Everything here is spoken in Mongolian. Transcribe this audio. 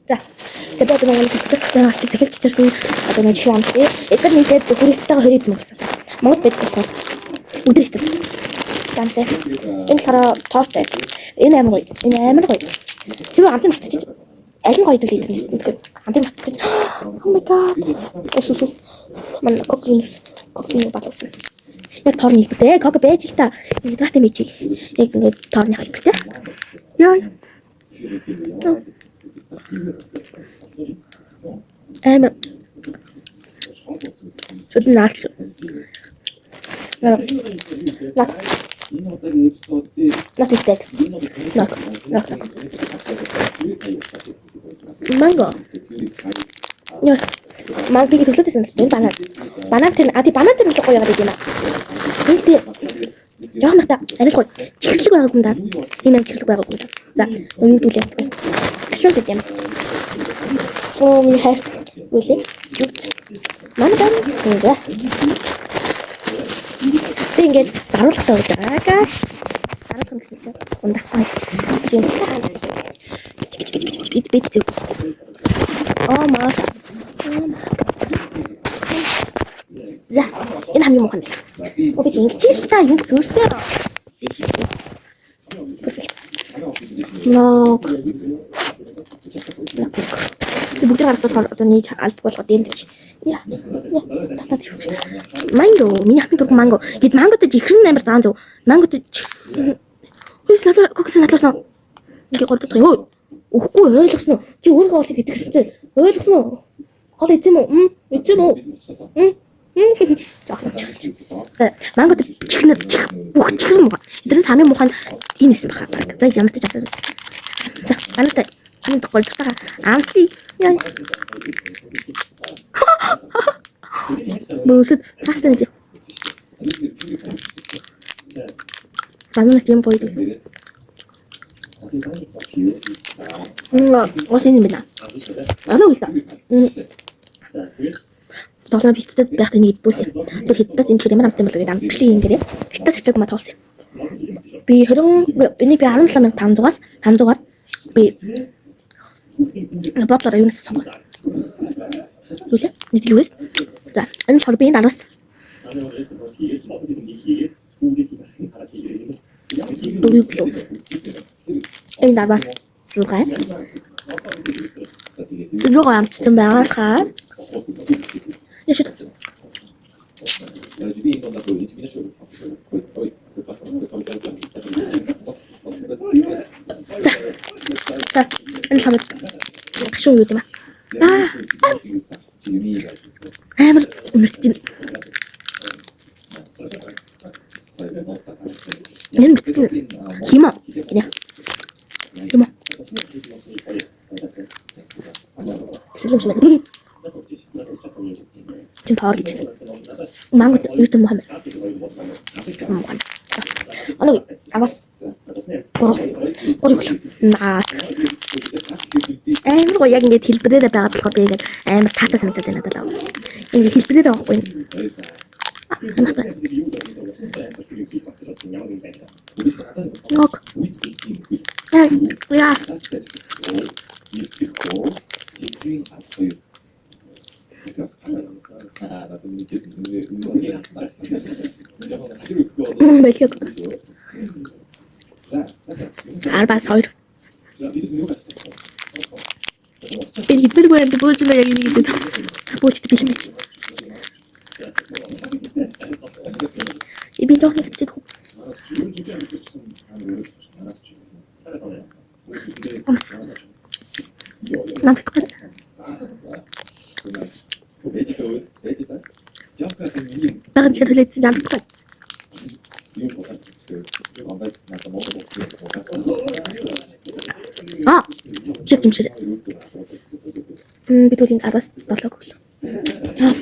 За. За би одоо Монгол хятад авчиж захилж чичирсэн одоо нэг жишээ амсъя. Эдгээр нийлээд хүрээлттэйгээ 20 эд мөнгөсөн. Монгол байдаг болохоор өдөр хятад. За амсъя. Энэ болохоор торт байт. Энэ амар гоё. Энэ амар гоё. Тэр амтын матчих. Аль нь гоё дэл идэх юм бэ? Амтын матчих. Oh my god. Ус ус ус. Манай кокинус. Кокинус батсан. Яг торны хэлбэртэй. Коко байж л та. Гидратай мэж. Яг ингээд торны хэлбэртэй. Яа. Амар. Шүдэн наалч. Not not is dead. Knock. Knock. Манго. Яа. Манго би төслөөдсөн л энэ банан. Банан тэр а тий банан тэр л гоё яагаад гэм юм аа. Энэ тий жоохон бахта арай л гоё. Чихэрлэг байгаагүй юм да. Тийм юм чихэрлэг байгаагүй юм да. За, юу дүүлээ. Гашуун гэдэг юм. Оо миний хайр үлээ. Юут. Манай гам. За. Би ингээд даруулгатай байж байгаа. Гаш. Даруулах нь гэсэн чинь ундах. Тийм. Бит бит бит бит бит зүг. Оо маа. За, энэ хамгийн муухай нь. Оо би ингэж л та юм сүртэй. Perfect. Ног. Бүгд гаргах одоо нийт алд болгоод юм тавьж. Яа. Яа. Татаад ирэх. Манго. Миний хамгийн дургүй манго. Гэт манготой чихэр нь амар заан зөв. Манготой хөөс надлаа кокос надлаас нөө. Ингээ гол бодох юм. Өхгүй ойлгосон уу? Чи өөрийнхөө хоолыг идэгсэнтэй. Ойлгосон уу? Хоол идсэн юм уу? Мм, идсэн үү? Мм. Жоох. Манготой чихнэр чих бүх чихэр муухай. Эдгээр хамгийн муухай нь энэ хэсэг баха. За ямар ч чадсан. За, банатай. Энэ гол тахаа амси. Яа. Мөрөсөд цаашдаа нэг. Банана тийм гоё. Ус энэ юм байна. Анаа үгүй. Тоглоом хятадд байхдаа энийг иддүүсэн. Тэр хятадаас юм чи ямар амттай юм бол гэдэг ам бичлэг ингээрээ. Хятадаас хятад ма тоглосон юм. Би 20 энийг би 17500-аас 500-аар би бодлоор юунаас сонгоо. Юу лээ? Нэг дэлгүүрээс. За, энэ болохоор би энэ 10-аас 4 өглөө. Энэ 10-аас 6. Руу амтсан байгаа хаа. Яшид. За. За, энэ хамт гашуун юу юм аа. Амар үнэртэж байна. Энэ бичсэн химо. Гинэ. Химо. Сэлэм шиг байна. Чин тоор гэж. Манго юу юм бэ? Муухай. Оног аваас 3 3 өглөө. Наа. Амар гоё яг ингээд хэлбэрээр байгаа болохоор би ингээд амар таатай санагдаад байна надад. Ингээд хэлбэрээр байгаа байхгүй. Ног. Яа. Бэлэг. Арбас 2. Би хэлбэргүй юм бууж яг энийг идэв. Бууж бэлэн. Би жоох нэг чиг. Намтгүй. Багын чиг хүлээсэн намтгүй. Аа, чиг юм шиг. Би түүлийн 10-аас 7 өглөө. Аа.